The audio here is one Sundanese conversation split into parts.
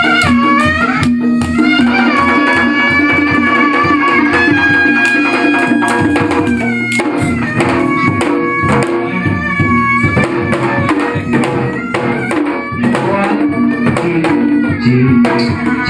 G G A G G G G.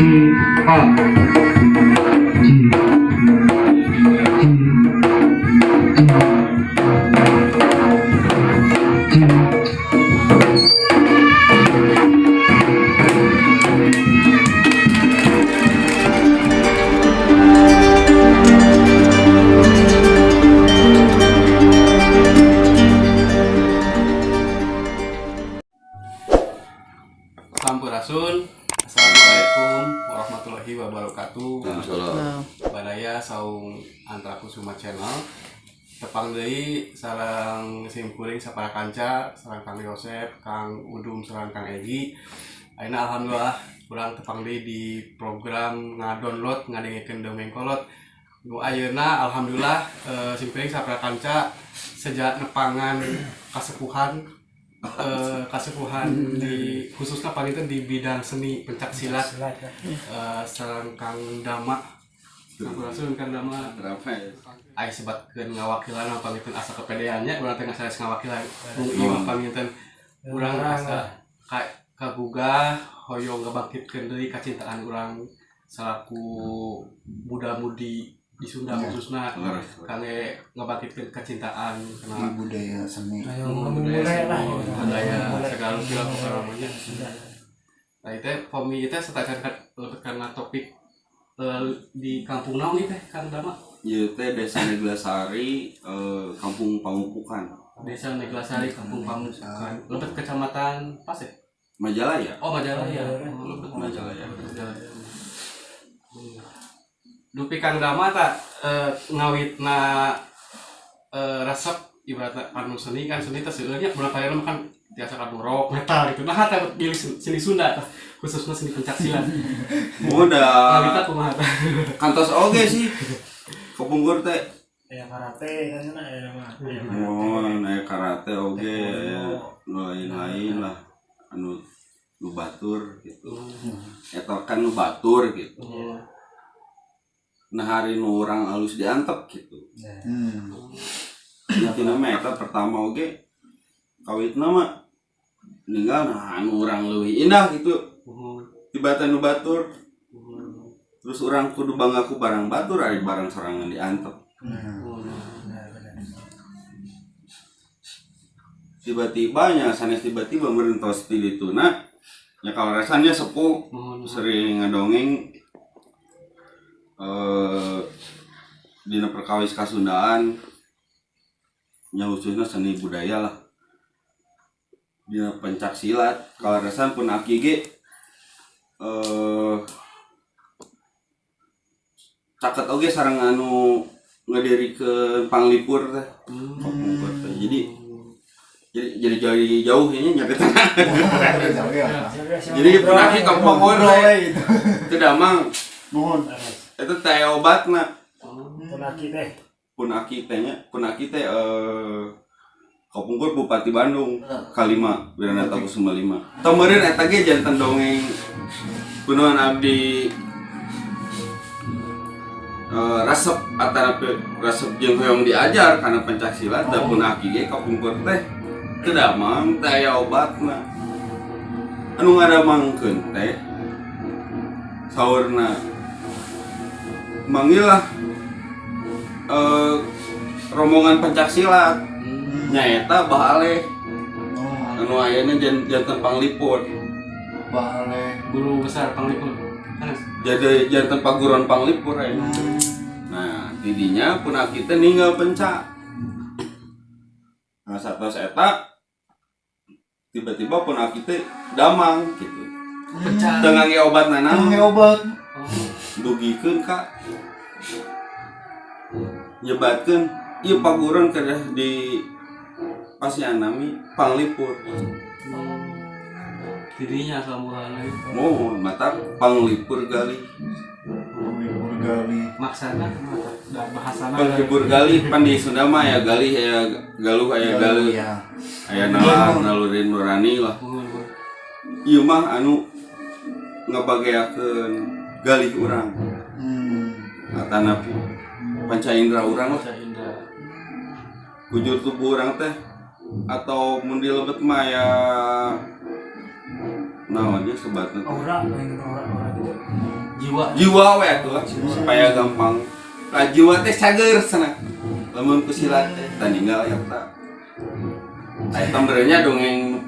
Sampurasun. Assalamualaikum warahmatullahi wabarakatuh. Nah. Baraya Saung Antra Kusuma Channel. Tepang deui sareng simkuring sapara kanca, sareng Kang Yosep, Kang Udum, sareng Kang Egi. Ayeuna alhamdulillah urang tepang deui di program ngadownload ngadengekeun dongeng kolot. Nu ayeuna alhamdulillah simkuring sapara kanca sejak nepangan kasepuhan kasepuhan di khususnya paling di bidang seni pencak silat sareng Kang Dama. Sampurasun, Kang Dama. Ramai. Ai sebatkeun ngawakilan mah panginten asa kepedeannya urang teh sanes ngawakilan. Mung ieu mah panginten urang asa ka kagugah hoyong ngabangkitkeun deui kacintaan urang selaku muda-mudi di Sunda, khususna kangge ngabangkitkeun kacintaan kana budaya seni. Ayo budaya memulai lah. seni, budaya segala segala namanya. Nah, itu pami itu setacan lebet karena topik di kampung naon itu, Kang Dama? Ieu teh Desa Neglasari, Kampung Pamupukan. Desa Neglasari, Kampung Pamupukan. Lebet Kecamatan Paseh. Majalaya. Oh, Majalaya. Majalaya. Lebet Majalaya. Majalaya. Dupi Kang Dama tak ngawitna resep ibaratnya anu seni kan, seni teh seueur nya, bulan kalian mah kan tiasa ka rock, metal gitu. Nah, teh pilih seni Sunda tah, khususnya seni pencak silat. Muda. Ngawitna kumaha tah? Kantos oge sih. Kepungkur teh. Ya karate kan sana ya mah. Ya karate. Oh, aya karate oge, aya nu lain-lain lah. Anu nu batur gitu. Eta kan nu batur gitu. Nah, hari nu urang alus diantep gitu. Intina mah eta pertama oge kawitna mah ninggal nah anu urang leuwih indah gitu tibatan nu batur, terus urang kudu bangga ku barang batur, ari barang sorangan diantep. Benar, benar. Tiba-tiba nya sanes tiba-tiba meureun tos ti dituna nya, kaleresannya sepuh sering ngadongeng dina perkawis kasundaan nya, khususnya seni budaya lah dina pencak silat. Kaleresan pun aki ge caket oge sareng anu ngadirikeun panglipur teh, kapungkur teh. Jadi jauh ini nyampe tengah. Jadi pun aki kapungkur teh gitu. Itu damang. Mohon. Itu teh obatna. Pun aki teh. Pun aki teh nya, pun aki teh kapungkur Bupati Bandung kalima, Wiranata Kusuma lima. Tah meureun eta ge janten dongeng kunaon abdi resep atanapi resep jeung hoyong diajar karena pencak silat da pun aki ge kapungkur teh teu damang, teh aya obatna. Anu ngadamangkeun teh saurna manggil lah rombongan pencak silat, nyaeta Bah Aleh anu ayana janten panglipur. Bale. Guru besar panglipur. Sanes. Jadi janten paguron panglipur aya. Nah, tidinya pun aki teh ninggal pencak. Nah, satos eta tiba-tiba pun aki teh damang gitu. Pencak. Teu ngangge obat nanaon. Ngangge obat. Oh. Dugikeun ka nyebatkeun ieu paguron kedah di pasian nami panglipur. Tidinya asal mulanya. Mohon mata panglipur gali. Panglipur gali. Maksana kumaha? Da bahasana. Panglipur gali pan di Sunda mah aya gali, aya galuh, aya galeuh. Ya. Aya nalar, naluri nurani lah. Mohon, mohon. Ieu mah anu ngabageakeun galih urang atanapi panca indera urang lah. Panca indera. Kujur tubuh urang teh atau mun di lebet mah ya naon nya sebatna teh? Aura, yang aura aura gitu. Jiwa. Jiwa we atuh lah, supaya gampang. Nah, jiwa teh cager cenah lamun ku silat teh tah ninggal eta. Nah, eta meureunnya dongeng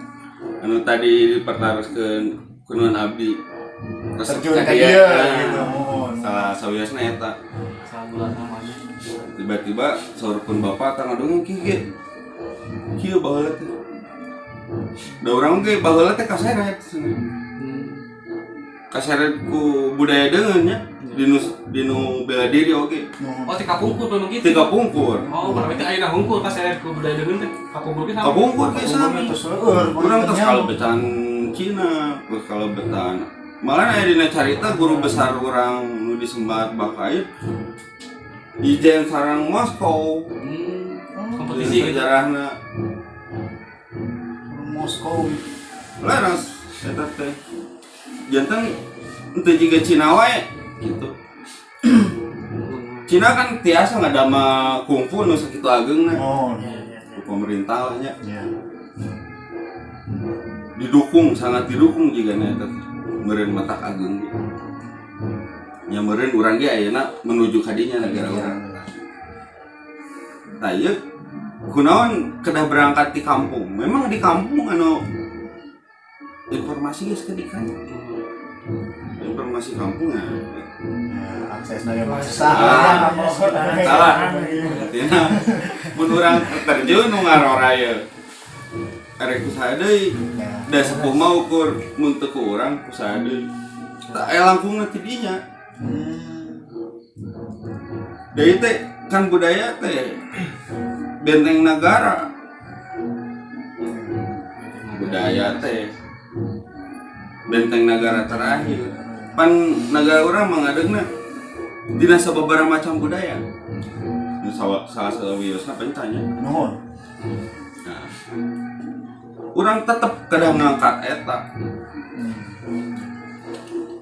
anu tadi dipertaroskeun kunuan abdi resep Terjun ka ka dieu. dieu Nah, gitu, mohon. Salah sawiosna eta. Sabulan namanya. Tiba-tiba saur pun bapak tang ngadongeng kieu ge kieu baheula teh da urang ge baheula teh kaseret cenah. Kaseret ku budaya deungeun nya dinu bela diri oge. Mohon. Oh, ti kapungkur memang gitu. Ti kapungkur. Oh, berarti ayeuna hungkul kaseret ku budaya deungeun teh. Kapungkur ge sama. Kapungkur ge sami. Terus seueur. Urang tos kalebetan Cina, terus kalebetan malah aya dina carita guru besar urang nu disembat Bakait ijen sareng Moskow. Kompetisi gitu. Sejarahna. Moskow. Leres eta teh janten henteu jiga Cina wae gitu. Cina kan tiasa ngadama kungfu nu sakitu ageungna. Mohon. Iya, iya, Ku pemerintah lah nya. Ya. Didukung, sangat didukung juga eta teh meureun matak ageung nya meureun urang ge ayeuna menuju ka dinya negara urang. Tah, ieu kunaon kedah berangkat di kampung? Memang di kampung anu informasi geus kedikan informasi kampung ya. Ya, aksesnya yang susah. Ah. Salah. Salah. Artinya mun urang terjun nu ngarora ye arek usaha deui. Ya. Da sepuh mah ukur mun teu ku urang usaha deui tah aya langkungna ti dinya. Deui teh kan budaya teh benteng negara, budaya teh benteng negara terakhir. Pan negara urang mangadegna dina sababaraha macam budaya. Nu salah sawiosna pencanya. Nuhun. Nah, urang tetep kedah ngangkat eta.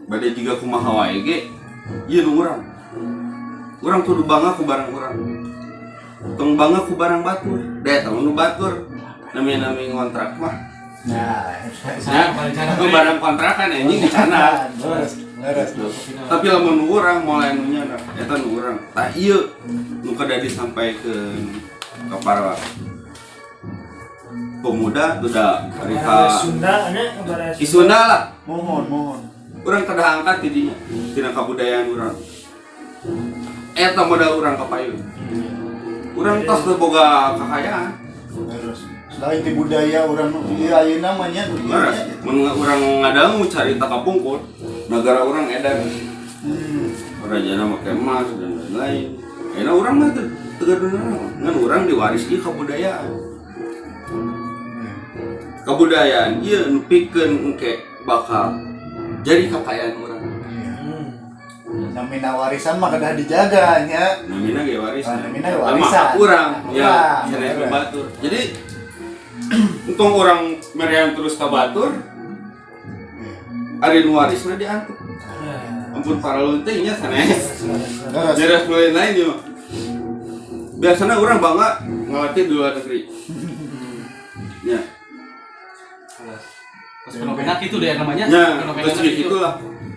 Bade jiga kumaha wae ge ieu nu urang. Urang kudu bangga ku barang urang, tong bangga ku barang batur. Da eta mah nu batur nami-nami ngontrak mah. Nah, Ya, nu barang kontrakan anjing dicandak. Leres, leres. Tapi lamun nu urang mulai nu nyandak eta nu urang. Tah, ieu nu kedah disampaikeun ka para pemuda udah mereka. Sunda nya, budaya Ki Sunda lah. Mohon, mohon. Urang kedah angkat ti dinya tina kabudayaan urang eta modal urang kapayun. Urang tos teu boga kakayaan. Leres. Selain di budaya urang nu ieu ayeuna mah nya nu ieu Leres. nya gitu. Mun urang ngadangu carita kapungkur negara urang edan rajana make emas dan lain-lain. Ayeuna urang mah teu teu gaduh naon ngan urang diwaris ieu kabudayaan. Kabudayaan ieu nu pikeun engke bakal jadi kakayaan urang. Iya. Namina warisan mah kedah dijaga nya. Namina ge warisan. Ah, namina ge Lama warisan. hak urang ya, Urang, sanes bener. batur. Jadi untung urang merean terus ka batur, ari nu warisna diantuk. Ampun para teh nya sanes. Leres. Jelas nu lain-lain ieu mah. Biasanya urang bangga ngalatih di luar negeri. Ya, Terus fenomena gitu deh namanya. ya, Fenomena terus gitu. gitulah.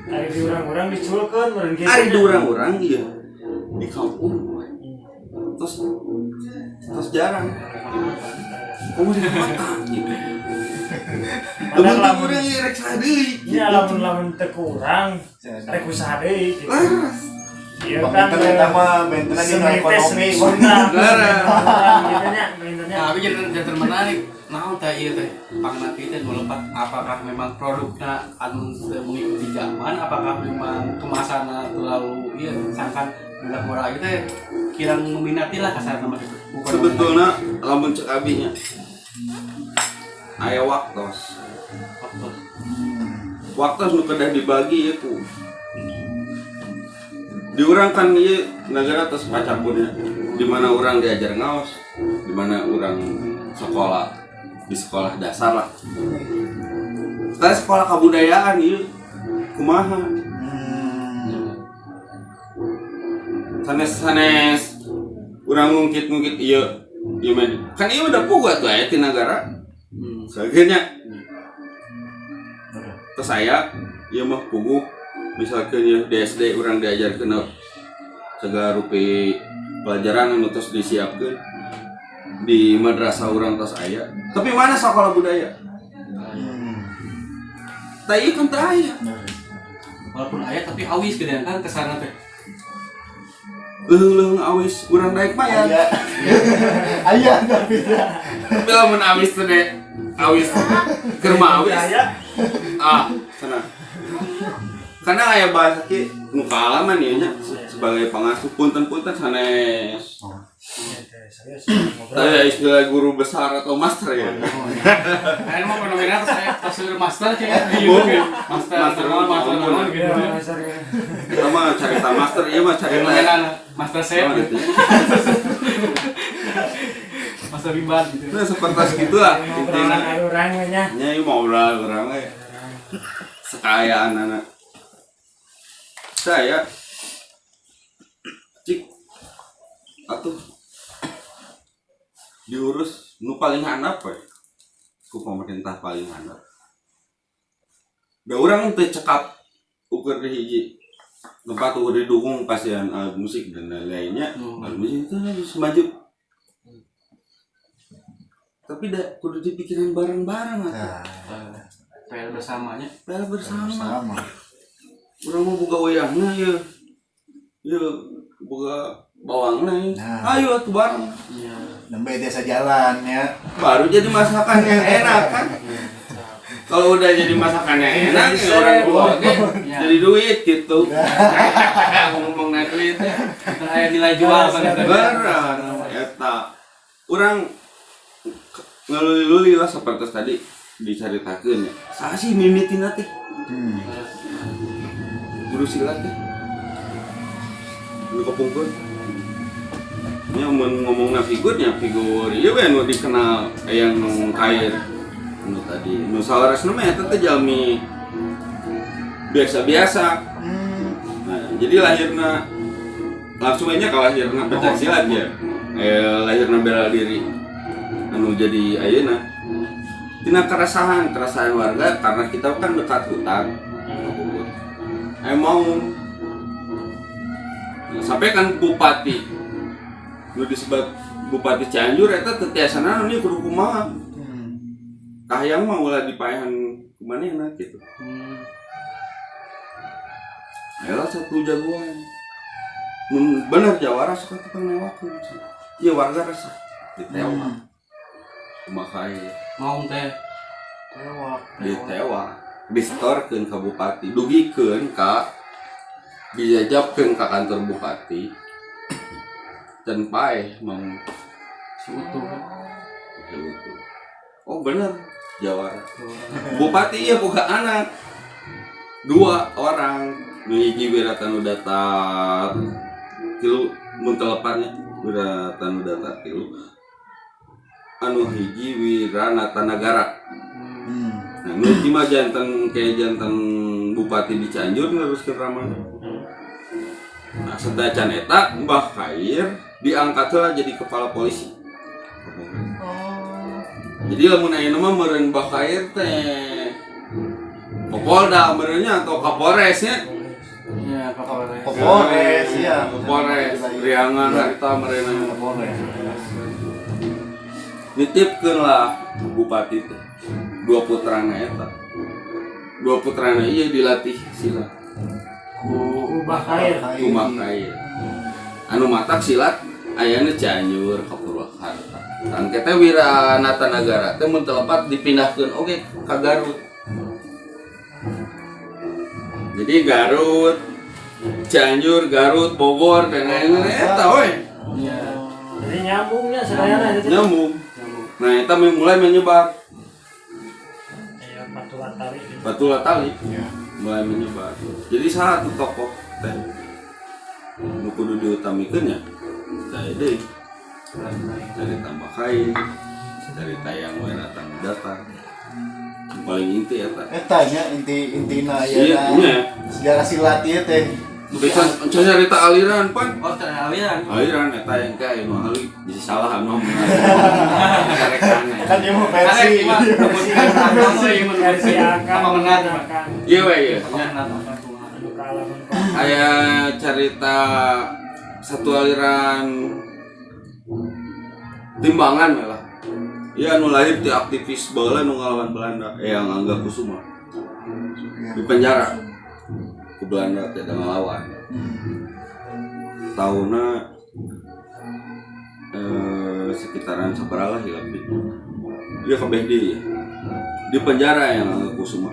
Ari di urang-urang diculkeun meureun kitu. Ari di urang-urang iya di kampung terus terus jarang. Kamu di kota gitu. Padahal Lamun teu lamun urang ieu rek saha deui. nya lamun lamun teu kurang rek usaha deui gitu. Leres. Iya kan. Benten eta mah bentenna dina Seni teh ekonomi. seni Sunda. Leres. Gitu nya, bentennya. Nah, tapi jadi menarik. Naon teh ieu teh pangna teh nu lepat, apakah memang produkna anu teu mengikuti zaman, apakah memang kemasanna terlalu ieu sangkan budak murah ieu teh kirang meminati lah kasarna mah gitu. Bukan Sebetulnya lamun cek abi nya aya waktos. Waktu. Waktos nu kedah dibagi ieu ku di urang kan ieu negara tos pacapurnya di mana urang diajar ngaos, di mana urang sekolah di sekolah dasar lah. Saya sekolah kebudayaan ieu ku Kumaha? Sanes sanes urang ngungkit-ngungkit ieu ieu mah kan ieu udah puguh tuh aya ti nagara. Sagenya terus saya ieu mah puguh, misalkan ya di SD urang diajarkeun segala rupi pelajaran anu tos disiapkeun di madrasah urang tos aya, tapi mana sekolah budaya? Tah, ieu kan teu aya. Walaupun aya tapi awis gedean kan kesana teh. Leuheung-leuheung awis urang daek mayar. Aya. Aya tapi ya. Tapi lamun awis teh deh, awis keur mah awis. Aya. Ah, sana. Karena aya bahasa ki nu kaalaman ieu nya sebagai pengasuh, punten-punten sanes. Iya teh, serius ngobrol. Saya istilah guru besar atau master ya. Kalian mau fenomena terus saya terus master kayak di Oh. YouTube ya. Master, Master, master, master, master. master, gitu. Iya, master ya. Kita mah carita master, iya mah carita. Fenomena master chef, Oh, gitu. gitu. Master rimban gitu. Nah, seperti gitulah Ngobrolan intinya. urang we nya. Nya ieu mau ngobrol urang we. Sekayaan anak. Saya cik atuh diurus nu paling handap we ku pemerintah paling handap. Da urang teu cekap ukur di hiji tempat, ukur didukung pasian alat musik dan lain-lainnya. Alat musik itu harus maju, tapi da kudu dipikiran bareng-bareng atuh. Nah, PR bersamanya. PR bersama. Sama. Urang mau buka uyahna ya, ya buka bawangna ya. Nah. Ayo atuh bareng. Iya. Nembe desa jalan ya. Baru jadi masakan yang enak kan. Kalau udah jadi masakan yang enak ya orang tua oke Ya. jadi duit gitu, ngomong duit ya. Kan aya nilai jual kan eta. Berat eta urang ngeluli-luli lah seperti tadi dicaritakeun ya, saha sih mimitina teh guru silat teh nu kepungkur nya? Mun ngomongna figurnya, figur ieu we nu dikenal aya nu kair nu tadi nu saleresna mah eta teh jalmi biasa-biasa. Nah, jadi lahirna langsung aja ke lahirna pencak silat ya, lahirna bela diri anu jadi ayeuna tina keresahan keresahan warga karena kita kan dekat hutan. Emang. Nah, sampai kan bupati nu disebut Bupati Cianjur eta teu tiasa naon ieu kudu kumaha. Kahayang mah ulah dipaehan kumanehna gitu. Ayolah satu jagoan. Mun bener jawara suka tukang newakeun. Ieu warga resah. Ditewak. Kumaha? Maung teh. Tewak. Ditewak. Disetorkeun ka bupati, dugikeun ka dijajabkeun ka kantor bupati. Dan paeh mau Si utuh. Gitu. Oh bener, jawara. Bupati iya boga anak dua orang, nu hiji Wiratanu Datar tilu, mun telepannya Wiratanu Datar tilu, anu hiji Wiranatanagara. Nah, nu hiji mah janten kayak janten bupati di Cianjur neruskeun ramana. Nah, setacan eta Mbah Kair diangkat heula jadi kepala polisi. Jadi lamun ayeuna mah meureun Mbah Kair teh Kapolda meureunnya atau Kapolres nya. Iya, Kapolres. Kapolres, iya. Kapolres, Priangan harita meureunna. Kapolres. Nitipkeun lah bupati teh dua putrana eta. Dua putrana iya dilatih silat. Ku Mbah Kair. Ku Mbah Kair. Anu matak silat ayana Cianjur ka Purwakarta. Tang teh Wiranatanagara teh mun teu lepat dipindahkeun oge ka Garut. Jadi Garut, Cianjur, Garut, Bogor dan lain-lain eta we. Iya. Jadi nyambungnya sadayana itu. Nyambung. Nah, eta mulai menyebar. Kayak batu tali gitu. Batu tali Iya. Mulai menyebar. Jadi salah satu tokoh teh nu kudu diutamikeun ya saya deui dari tambah kain dari tayang Wiratanu Datar. Paling inti eta. Eta nya inti intina Iya, ya nya. sejarah silat ieu teh. Bisa carita aliran pan. Oh, aliran. Aliran eta yang kayak anu ahli bisa salah anu. Kan ieu mah versi. Versi akang. Apa benar? Akang. Iya we iya. Anu kaalaman kok. Aya carita satu aliran timbangan lah. Iya, anu lahir ti aktivis baheula nu ngalawan Belanda, yang Angga Kusuma. Di penjara ku Belanda tidak ngelawan. Tahunna sekitaran sabaraha lah hilap dia kabeh di penjara yang Angga Kusuma.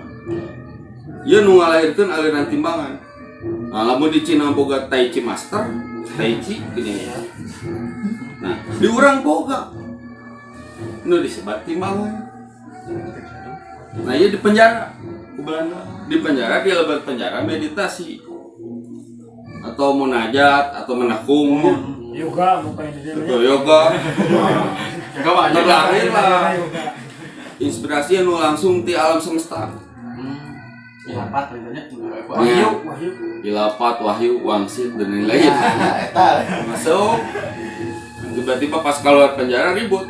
Ieu nu ngalahirkeun aliran timbangan. Nah, lamun di Cina boga Tai Chi Master, Tai Chi gini. Nah, di urang boga nu disebat timbangan. Nah, ieu di penjara ku Belanda. Di penjara, di lebat penjara meditasi atau munajat atau menekung. Yoga muka ini dia. Atau yoga. Jaga banyak. Terlahir lah Yoga. inspirasi anu langsung ti alam semesta. Ilapat katanya. Wahyu, Wahyu. Ilapat, wahyu, wangsit, dan lain-lain. Nah, eta. Masuk, tiba-tiba pas keluar penjara ribut,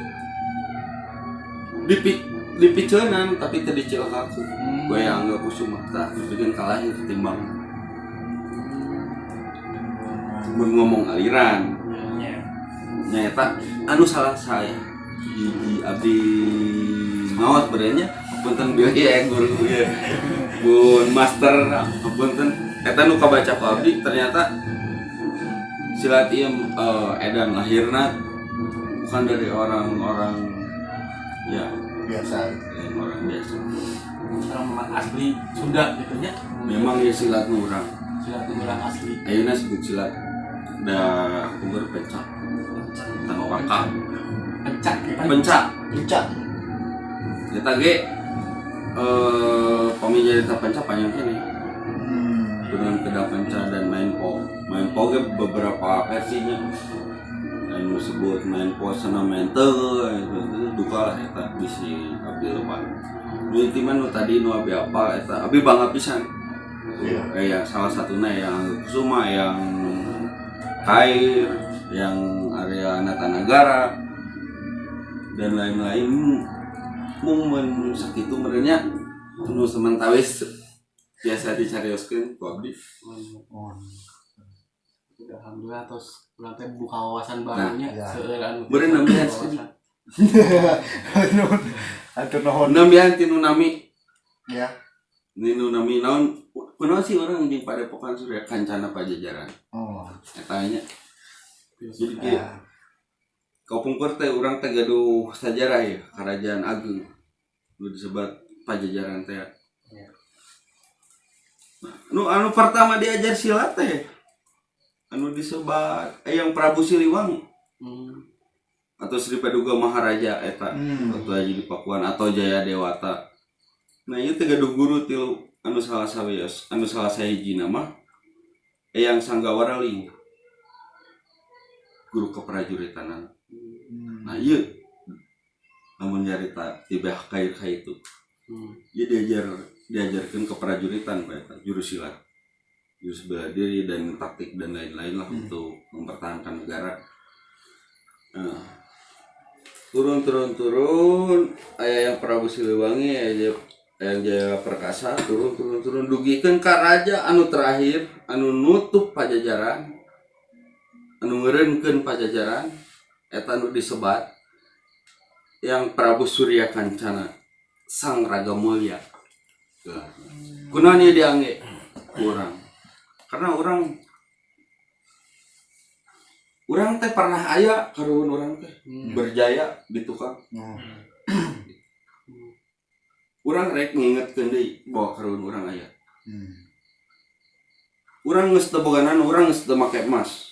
dipiceunan tapi teu dicilakakeun. Gue yang Angga Kusuma tah dibikin kalahir timbang. Mun ngomong aliran Iya. nyata anu salah saya di abdi ngawas berenya, punten bilih ya guru ya bun master, punten, eta nu kabaca ku abdi ternyata silat ieu edan lahirna bukan dari orang-orang ya Biasa. Lain orang biasa. Orang memang asli Sunda gitu nya. Memang ya silat nu urang. Silat itu orang asli. Ayeuna sebut silat da umur pencak tanpa pangkal. Pencak. Pencak. Puncak. Eta ge pami jadi pencak panjang kene dengan kedah penca dan main po. Main po ge beberapa versinya, anu sebut main po sana main teu itu duka lah eta bisi abdi lepat. Nu inti mah nu tadi nu abdi apa eta abdi bangga pisan. Iya. Yang salah satunya yang Kusuma, yang Kair, yang area Natanagara, dan lain-lain. Mung mun sakitu merenya nu sementawis biasa dicarioskeun ku abdi. Oh. Alhamdulillah, terus urang teh buka wawasan barunya Nah, iya. seueur anu Beureun nambihan. wawasan. Atur nuhun. Nambihan tinu nami. Ya. Ninu nami naon, kunaon sih orang jeung Padepokan Surya Kancana Pajajaran? Oh. Eta nya jadi kieu. Ya. Kapungkur teh urang teh gaduh sajarah ya, kerajaan agung nu disebut Pajajaran teh. Iya. Nah, nu anu pertama diajar silat teh anu disebat yang Prabu Siliwangi atau Sri Paduka Maharaja eta atau Haji di Pakuan atau Jaya Dewata. Nah, ieu teh gaduh guru tilu anu salah sawios, anu salah sahiji nama Eyang Sangga Waraling, guru keprajuritanan. Nah, ieu lamun nyarita tiba kair itu ieu diajarkan keprajuritan Pak, eta jurus silat, jurus bela diri dan taktik dan lain-lain lah untuk mempertahankan negara. Nah, turun turun turun aya yang Prabu Siliwangi, aya yang Jaya Perkasa, turun turun turun dugikeun ka raja anu terakhir anu nutup Pajajaran, anu ngeureunkeun Pajajaran, eta anu disebat yang Prabu Surya Kancana Sang Raga Mulia. Kunaon ieu diangge kurang? Karena urang urang teh pernah aya karuhun urang teh berjaya di tukang. Urang rek ngingetkeun deui bahwa karuhun urang aya. Urang geus teu boganan, urang geus teu make emas.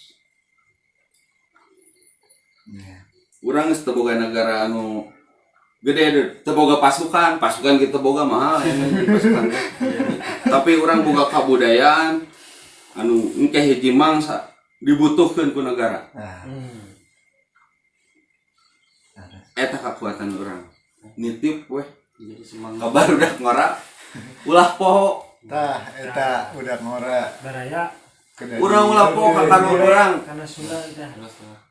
Urang geus teu boga negara anu gede, teu boga pasukan, pasukan kita boga mahal ya, pasukan teh. Tapi urang boga kabudayaan anu engke hiji mangsa dibutuhkeun ku negara. Nah, Eta kekuatan urang. Nitip weh. Jadi semangat. Kabar udah ngora ulah poho. Tah, eta udah ngora. Baraya. Kedah Urang ulah poho ka karuhun urang. Karena Sunda teh. Terus lah.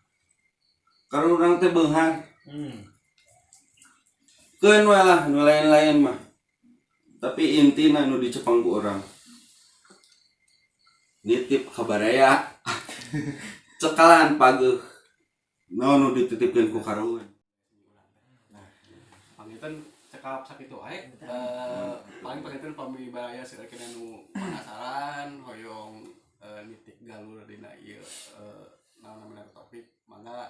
Karuhun urang teh beunghar. Keun we lah nu lain-lain mah, tapi intina nu dicepeng ku urang nitip ka baraya, cekalan pageuh naon nu dititipkeun ku karuhun. Panginten cekap sakitu wae. Paling panginten pami baraya seueur keneh nu penasaran hoyong nitik galur dina ieu naon namina topik, mangga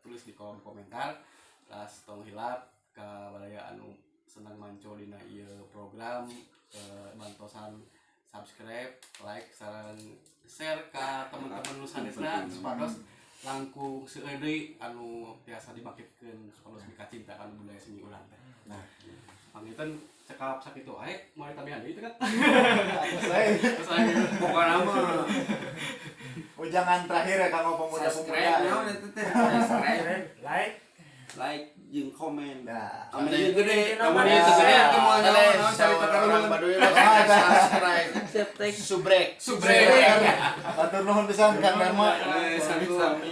tulis di kolom komentar. Las tong hilap ka baraya anu senang manco dina ieu program, bantosan subscribe, like, sareng share ka teman-teman nu sanesna supados langkung seueur deui anu tiasa dibangkitkeun supados mikacinta kana budaya seni urang teh. Nah. Panginten cekap sakitu wae, moal tambahan deui teh kan? Selesai. Selesai. Pokokna mah Ujangan terakhir ya kanggo pemuda-pemuda. Subscribe naon eta teh, subscribe? Like. Like jeung komen. Nah. Amun ieu gede, Amun amun ieu ieu teu gede teh moal nyaho naon Sama carita orang karuhun. Baduy mah subscribe. Subrek. Subrek. Hatur nuhun pisan, Kang Dharma. Sami-sami.